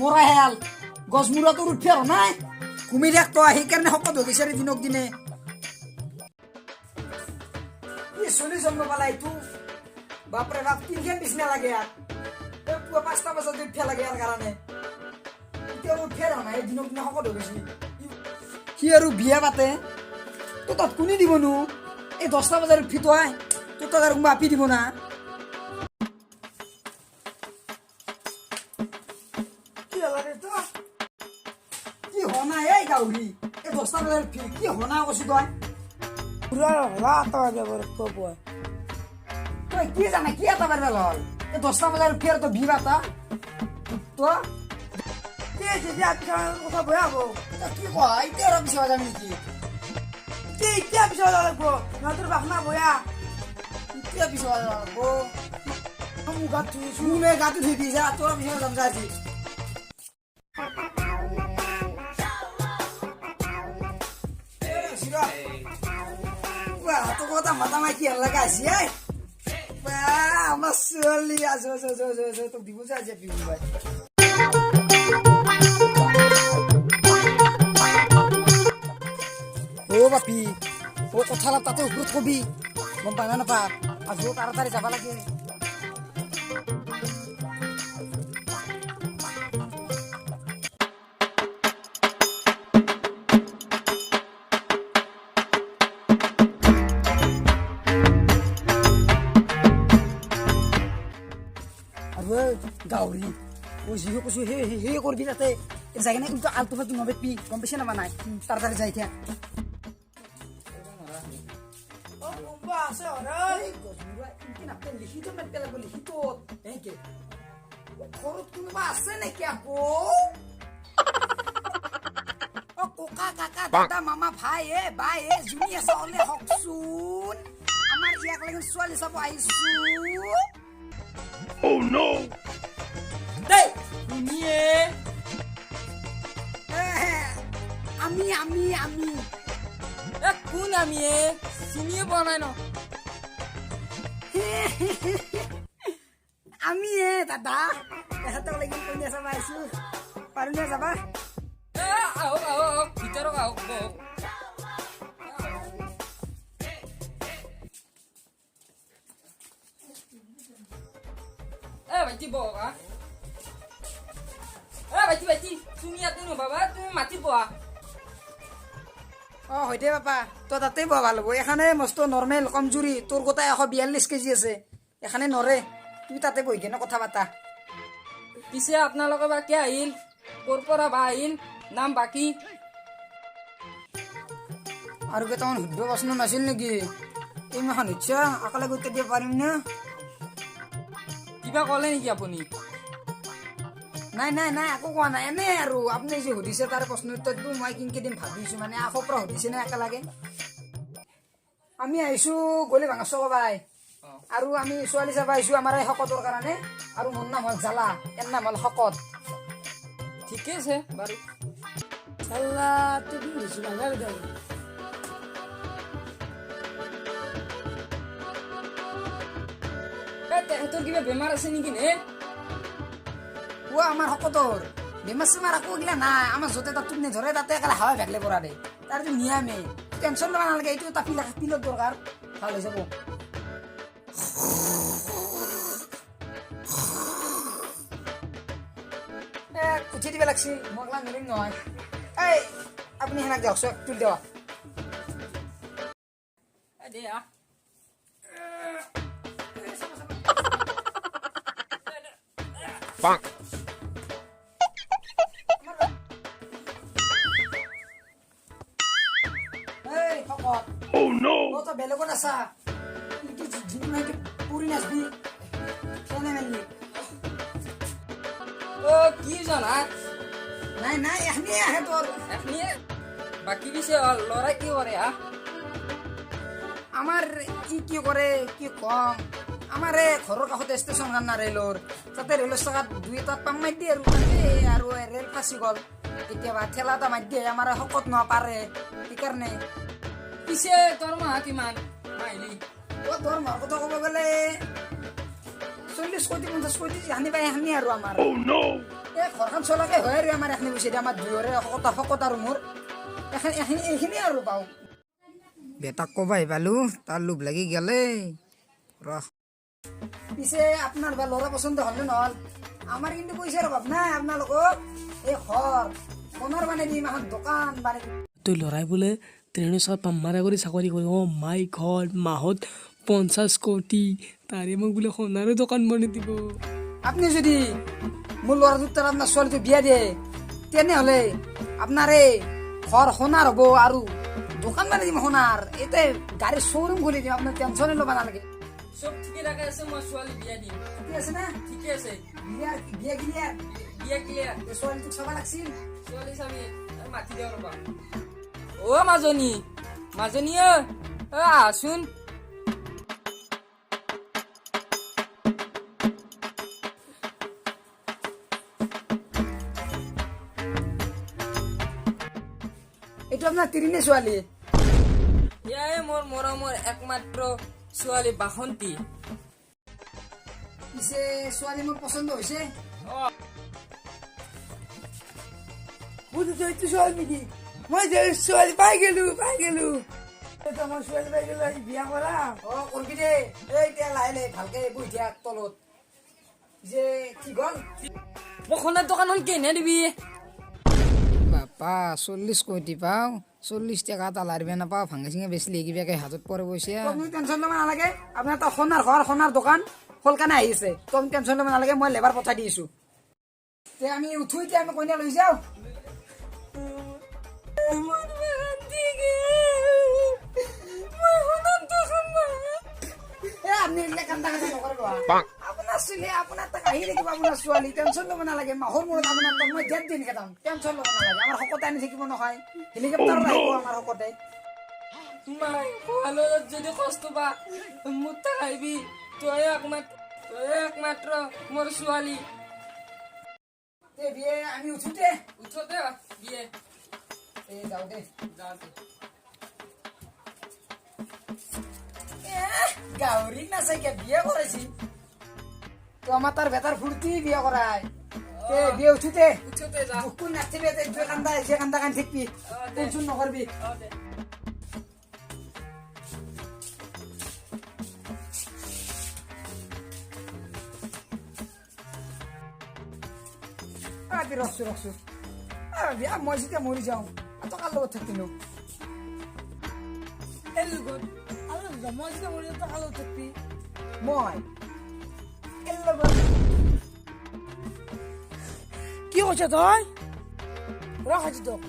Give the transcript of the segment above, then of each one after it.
মৰা হেল গছ মূৰাটোৰ উঠি আৰু নাই ঘুমি থাক তই, সেইকাৰণে শকত হৈ গৈছে দিনক দিনে। কি চলি জন্ম পালা এইটো, বাপৰে বাপ, তিনখন বিচনা লাগে ইয়াত। পুৱা 5টা বজাত উঠিব লাগে ইয়াৰ কাৰণে, এতিয়া উঠিয়ে আৰু নাই, দিনক দিনে শকত হৈ গৈছে সি। আৰু বিয়া পাতে তোৰ তাত কোনে দিবনো? এই 10টা বজাত উঠি তই, তোৰ তাত আৰু কোনোবা আপি দিব না? কি হ'ল ৰে তই? কি হোৱা নাই এই গাউৰি? এই 10টা বজাত উঠি কি হোৱা নাই কৈছো তই? তই কি জানা কি এটা পাৰিবা হ'ল? এই 10টা বজাত উঠি আৰু তই বিয়া পাতা তই? কি যেতিয়া কথা বেয়া হ'ব। তই কি কোৱা, এতিয়া আৰু পিছত যাবি নেকি? কি এতিয়া পিছত যাব লাগিব? সিহঁতৰ বাসনা বয়া। এতিয়া পিছত যাব লাগিব। মোক গাত ধুইছো। মোৰ গাটো ধুই দি যা, তোৰ পিছত যাম যা আজি। আমাৰ ছোৱালী আছো আছো আছো আছো আছো, তোক দিব যে আজি বিহু ভাই। অ বাপি, অ কথা অলপ তাতে ওপৰত কবি, গম পাই না নাপা? আজিও তাড়াতাড়ি যাব লাগে। আৰু গাউৰি, অ যি কৈছো সেই সেই কৰিবি, তাতে যাই কিনে কিন্তু আলটু ফাল্টু নবেপি, গম পাইছে নাপা? নাই, তাড়াতাড়ি যাই থাক। কোনোবা আছে ঘৰত? লিখিত মাতিব লাগিব, লিখিত এনেকে। ঘৰত কোনোবা আছে নেকি আকৌ? অ ককা কাকা দাদা মামা ভাই এ বাই এ জুনি আছে হলে হকচোন, আমাৰ ইয়াক লাগি ছোৱালী চাব আহিছো। দেই শুনিয়ে। আমি আমি আমি। এ কোন আমি এ? চিনিয়ে পোৱা নাই ন। আমি এ দাদা, এখেতক লাগি কন্যা চাব আহিছো, পাৰিম নে যাবা? এ আহক আহক আহক, ভিতৰত আহক, বহক। এ ভাইটি বহক। আহ এ ভাইটি ভাইটি, তুমি ইয়াতে নবাবা, তুমি মাটি বহা। অ হয় দে বাপা, তই তাতে বহা ভাল হ'ব। এখানে মস্ত নৰ্মেল কমজুৰি, তোৰ গোটাই 142 কেজি আছে, এখানে নৰে। তুমি তাতে বহি কিনে কথা পাতা। পিছে আপোনালোকে বা কিয় আহিল, ক'ৰ পৰা বা আহিল, নাম বাকী? আৰু কেইটামান সুধিব প্ৰশ্ন নাছিল নেকি? এইমাখান সুধছা, একেলগে উত্তৰ দিব পাৰিম না? কিবা ক'লে নেকি আপুনি? নাই নাই নাই, একো কোৱা নাই, এনেই আৰু আপুনি যি সুধিছে তাৰ প্ৰশ্ন উত্তৰটো মই কিনকে দিম ভাবিছো, মানে আকৌ পৰা সুধিছে নে একেলগে। আমি আহিছো গলি ভাঙা চকবাই, আৰু আমি ছোৱালী চাব আহিছো আমাৰ এই শকতৰ কাৰণে। আৰু মোৰ নাম হ'ল জালা, এৰ নাম হ'ল শকত। ঠিকে আছে বাৰু। চাল্লা তুমি বেছি ভাঙা। এ তেখেতৰ কিবা বেমাৰ আছে নেকি নে? অ আমাৰ শকতৰ বেমাৰ চেমাৰ একো এইগিলা নাই, আমাৰ য'তে তাত টোপনি ধৰে তাতে একেবাৰে হাৱা ভেগলে পৰা দে, তাৰ এইটো নিয়মে, টেনচন ল'ব নালাগে। এইটো এটা পিলত দৰকাৰ, ভাল হৈ যাব। এ উঠি দিব লাগছি, মই একলা নৰিম নহয়। এই আপুনি সেনেক দিয়কচোন, তুলি দিয়ক। এ দে আহ। এই শকত, অ তই বেলেগত আছা, কিন্তু যিটো নাই পুৰি নাচবি ফেনে মেলি। অ কি জানা? নাই নাই, এখনিয়ে আহে তোৰ। এখনিয়ে বাকী। পিছে ল'ৰাই কি কৰে? হা আমাৰ ই কি কৰে কি কম, আমাৰ এই ঘৰৰ কাষতে ষ্টেচনখন না ৰেলৰ, তাতে ৰেলৰ চকাত দুই এটা পাম মাৰি দিয়ে আৰু তাতে আৰু ৰেল ফাঁচি গ'ল কেতিয়াবা ঠেলা এটা মাৰি দিয়ে, আমাৰ শকত নোৱাৰে সেইকাৰণে। পিছে দৰমহা কিমান মাহিলী? অ দৰমহাৰ কথা ক'ব গ'লে 40 কোটি 50 কোটি যিখিনি পায় সেইখিনি আৰু আমাৰ। এই ঘৰখন চলাকে হয় আৰু আমাৰ এখিনি পইচা আমাৰ দুয়োৰে শকত আৰু মোৰ এইখিনিয়ে আৰু পাওঁ। বেটাক ক'বাই পালোঁ, তাৰ লোভ লাগি গ'লে ৰহ। পিছে আপোনাৰ বা ল'ৰা পচন্দ হ'লনে নহ'ল? আমাৰ কিন্তু পইচাৰ অভাৱ নাই, আপোনালোকক এই ঘৰ সোণৰ বানাই দিম, এখন দোকান বানাই দিম। তই ল'ৰাই বোলে ট্ৰেইনৰ চকাত পাম মাৰা কৰি চাকৰি কৰি, অ' মাই গড, মাহত 50 কোটি, তাৰে মোক বোলে সোণাৰো দোকান বনাই দিব। আপুনি যদি মোৰ ল'ৰাটোৰ তাত আপোনাৰ ছোৱালীটো বিয়া দিয়ে, তেনেহ'লে আপোনাৰ এই ঘৰ সোণাৰ হ'ব আৰু দোকান বানাই দিম সোণাৰ, এতিয়া গাড়ীৰ শ্ব'ৰুম খুলি দিম, আপোনাৰ টেনশ্যনে ল'ব নালাগে। চব ঠিকে থাকে আছে, মই ছোৱালী বিয়া দিম। ঠিকে আছে না? ঠিকে আছে। বিয়া ক্লিয়াৰ? বিয়া ক্লিয়াৰ। ছোৱালীটোক চাব লাগছিল। ছোৱালী চাবি, মাতি দিওঁ ৰ'বা। অ' মাজনী, মাজনী অ', আহচোন। এইটো আপোনাৰ তিৰিণী ছোৱালী? এয়াই মোৰ মৰমৰ একমাত্ৰ ছোৱালী বাসন্তী। পিছে ছোৱালী মোৰ পচন্দ হৈছে। বুজিছো, এইটো ছোৱালী নেকি? মই যে ছোৱালী পাই গেলো, পাই গেলো, মই ছোৱালী পাই গেলো, আজি বিয়া কৰা। অ' কৰবি দে, এই এতিয়া লাহে লাহে ভালকে বহি থাক তলত। যে ঠিক হ'ল? মোক সোণাৰ দোকানখন কেনে দিবি? বাপা 40 কোটি পাওঁ, 40 টকা এটা লাৰিব নাপাওঁ, ভাঙি চিঙি বেচিলে কিবাকে হাতত পৰে পইচা। আপুনি টেনশ্যন ল'ব নালাগে, আপোনাৰ এটা সোণাৰ ঘৰ, সোণাৰ দোকান সোনকালে আহি আছে, তো আপুনি টেনশ্যন ল'ব নালাগে, মই লেবাৰ পঠাই দি আছোঁ। তে আমি উঠো এতিয়া, আমি কইনা লৈ যাওঁ। এ আপুনি এইবিলাক কান্দা কাটি নকৰিব। আপোনাৰ ছোৱালী, আপোনাৰ তাক আহি থাকিব আপোনাৰ ছোৱালী, টেনশ্যন ল'ব নালাগে। মাহৰ মূৰত আপোনাৰ তাক মই ডেট দিন খেদাম, টেনশ্যন ল'ব নালাগে। আমাৰ শকতে আনি থাকিব নহয়, হেলিকপ্টাৰত আহিব আমাৰ শকতে। মাই খোৱালত যদি কষ্ট পা মোৰ তাক আহিবি, তয়ে একমাত্ৰ মোৰ ছোৱালী। তে বিয়ে আমি উঠোতে উঠোতে বিয়ে। এই যাওঁ দে। যাওঁ দে। গাহৰি নাচাইকে বিয়ে কৰাইছি তো আমাৰ তাৰ বেটাৰ ফুৰ্তি বিয়ে কৰাই। তে বিয়ে উঠোতে উঠোতে যা। দুখটো নাথাকিবি, যে কান্দা যে কান্দা কান্দি থাকিবি, টেনচন নকৰবি। ৰখছো ৰখছো, বিয়া মই যেতিয়া মৰি যাওঁ তই কাৰ লগত থাকিনো? মই যেতিয়া মৰি যাওঁ তই কাৰ লগত থাকবি? মই এৰ লগত। কি কৈছ তই? ৰখ আজি তোক।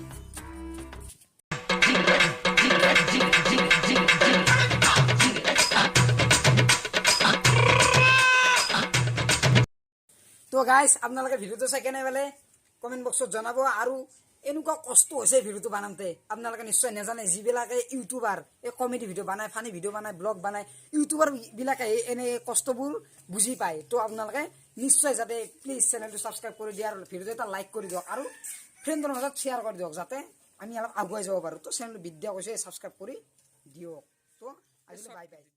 তো গাইজ আপোনালোকে ভিডিঅ'টো চাই কেনে পালে কমেণ্ট বক্সত জনাব। আৰু এনেকুৱা কষ্ট হৈছে ভিডিঅ'টো বনাওঁতে, আপোনালোকে নিশ্চয় নাজানে, যিবিলাকে ইউটিউবাৰ এই কমেডি ভিডিঅ' বনায়, ফানি ভিডিঅ' বনায়, ব্লগ বনায়, ইউটিউবাৰবিলাকে এনে কষ্টবোৰ বুজি পায়। তো আপোনালোকে নিশ্চয় যাতে প্লিজ চেনেলটো ছাবস্ক্ৰাইব কৰি দিয়ে আৰু ভিডিঅ'টো এটা লাইক কৰি দিয়ক আৰু ফ্ৰেণ্ডৰ মাজত শ্বেয়াৰ কৰি দিয়ক, যাতে আমি অলপ আগুৱাই যাব পাৰোঁ। তো চেনেলটো বিদ্যা কৈছে, ছাবস্ক্ৰাইব কৰি দিয়ক। তো আজিলৈ বাই বাই।